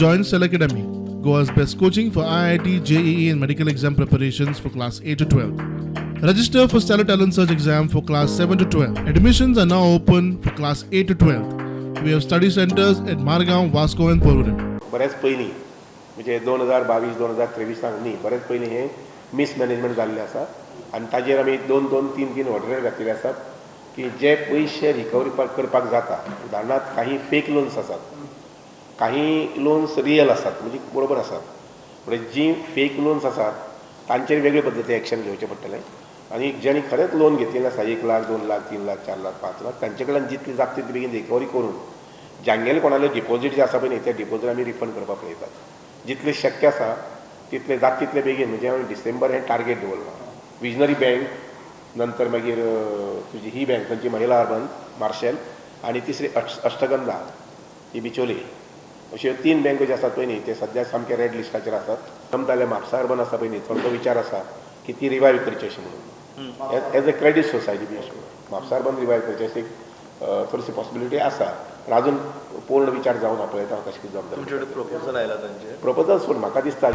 Join Cell Academy, Goa's best coaching for IIT, JEE, and medical exam preparations for class 8 to 12. Register for Stellar Talent Search exam for class 7 to 12. Admissions are now open for class 8 to 12. We have study centers at Margao, Vasco, and Porvorim. बऱ्याच पयलीं, म्हणजे 2022, 2023साक न्ही, बऱ्याच पयलीं हें mismanagement जाल्लें आसा आनी ताजेर आमी दोन दोन तीन तीन ऑर्डर घातलेले आसात की जे पयशे रिकवरी करपाक जाता. उदाहरणार्थ, काही फेक लोन्स आसात, काही लोन्स रियल आसात, म्हणजे बरोबर आसात. म्हणजे जीं फेक लोन्स आसात तांचेर वेगळे पद्दतीन एक्शन घेवचें पडटलें आनी ज्यांनी खरेंच लोन घेतिल्लें आसा, 1 लाख, 2 लाख, 3 लाख, 4 लाख, 5 लाख, तांचे कडल्यान जितली जाता तितली बेगीन रिकवरी करून जांगेले कोणाले डिपॉझीट जे आसा पळय न्ही, ते डिपॉझीट आमी रिफंड करपाक पळयतात. जितलें शक्य आसा तितलें जाता तितले बेगीन. म्हणजे आमी डिसेंबर हें टार्गेट दवरलां. विजनरी बँक, नंतर मागीर तुजी ही बँक खंयची, महिला अर्बन मार्शेल आनी तिसरी अष्टगंधा ही बिचोली, अश्यो तीन बँको ज्यो आसात पळय न्ही, ते सद्या सामके रेड लिस्टाचेर आसात. जमता जाल्यार म्हापसा अर्बन आसा पळय न्ही, थोडो विचार आसा की ती रिवायव करची अशें म्हणून, एज अ क्रेडीट सोसायटी बी अशें म्हणून म्हापसा अर्बन रिवायव करची अशी एक थोडीशी पॉसिबिलिटी आसा. पूण अजून पूर्ण विचार जावना. पळयता हांव कशें कितें जमता. तुमचे कडेन प्रपोजल आयला तांचे? प्रपोजल सोड, म्हाका दिसता.